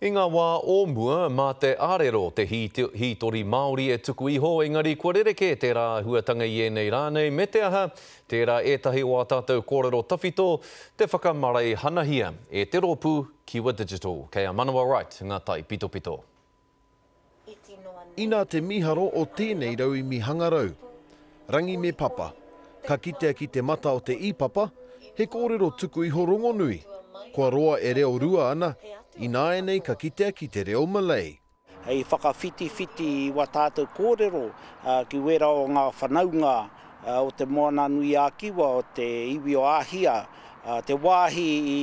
I ngā wā o mua, mā te arero te hītori Māori e tuku iho, engari kua rerekē tērā āhuatanga i ēnei rā nei, me te aha, tērā ētahi o ā tātou kōrero tawhito te whakamareihanahia e te rōpū Kiwa Digital. Kei a Manawa Wright ngā taipitopito. Inā te mīharo o tēnei rauemi hangarau. Rangi me Papa. Ka kitea ki te mata o te īpapa, he kōrero tuku iho rongonui. Kua roa e reo rua ana, ināianei ka kitea ki te reo Malay. Hei whakawhitiwhiti i wā tātou kōrero ki wērā o ngā whanaunga o Te Moananui-a-Kiwa, o te iwi o Āhia, te wāhi i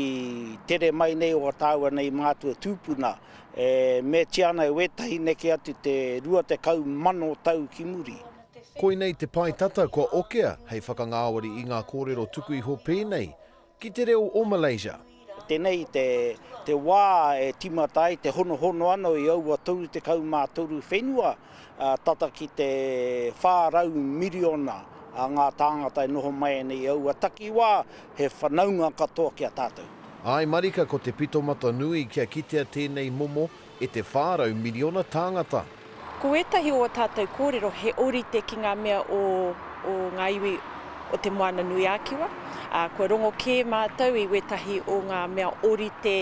tere mai nei o ā tāua nei mātua tūpuna E meatia ana e wētahi neke atu te 20,000 tau ki muri. Koinei te pae tata kua okea hei whakangāwari i ngā kōrero tuku iho pēnei ki te reo o Malaysia. Tēnei te te wā e tīmata ai te honohono anō i aua 33 whenua, tata ki te 400 miriona ngā tāngata e noho mai ana i aua takiwā, he whanaunga katoa ki a tātou. Āe marika ko te pitomata nui kia kitea tēnei momo e te 400 miriona tāngata. Ko ētahi o ō tātou kōrero he ōrite ki ngā mea o o ngā iwi o Te Moana-nui-a-Kiwa, ā, kua rongo kē mātou i wētahi o ngā mea ōrite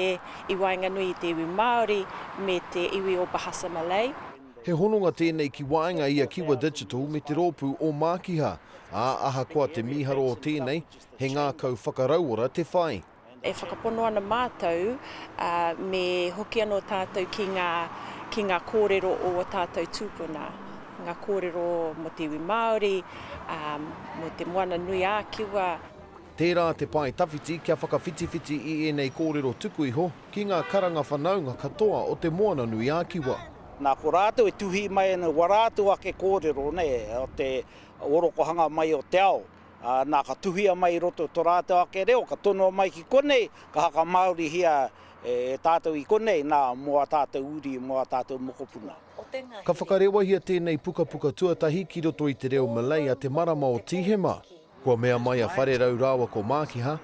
i waenganui i te iwi Māori me te iwi o Bahasa Malay. He hononga tēnei ki waenga i a Kiwa Digital me te rōpū o Mākiha, ā, ahakoa te mīharo o tēnei, He ngākau whakarauora te whai. E whakapono ana mātou, me hoki anō tātou ki ngā, ki ngā kōrero o ō tātou tūpuna, ngā kōrero mō te iwi Māori, mō te Moana nui ā-Kiwa. Tērā te pae tawhiti kia whakawhitiwhiti i ēnei kōrero tuku iho ki ngā karanga whanaunga katoa o te Moana nui ā-Kiwa. Nā, ko rātou e tuhi mai ana wā rātou ake kōrero, nē, o te orokohanga mai o te ao. Ā, nā, ka tuhia mai i roto i tō rātou ake reo, ka tonoa mai ki konei, ka hakamāorihia e tātou i konei, nā, mō ā tātou uri, mō ā tātou mokopuna. Ka whakarewahia tēnei pukapuka tuatahi ki roto i te reo Malay a te marama o Tīhema. Kua mea mai a Wharerau rāua ko Mākiha,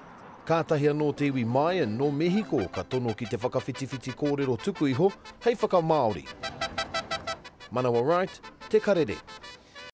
kātahi anō te iwi Mayan nō Mehiko ka tono ki te whakawhitiwhiti kōrero tuku iho hei whakamāori. Manawa Wright, Te Karere.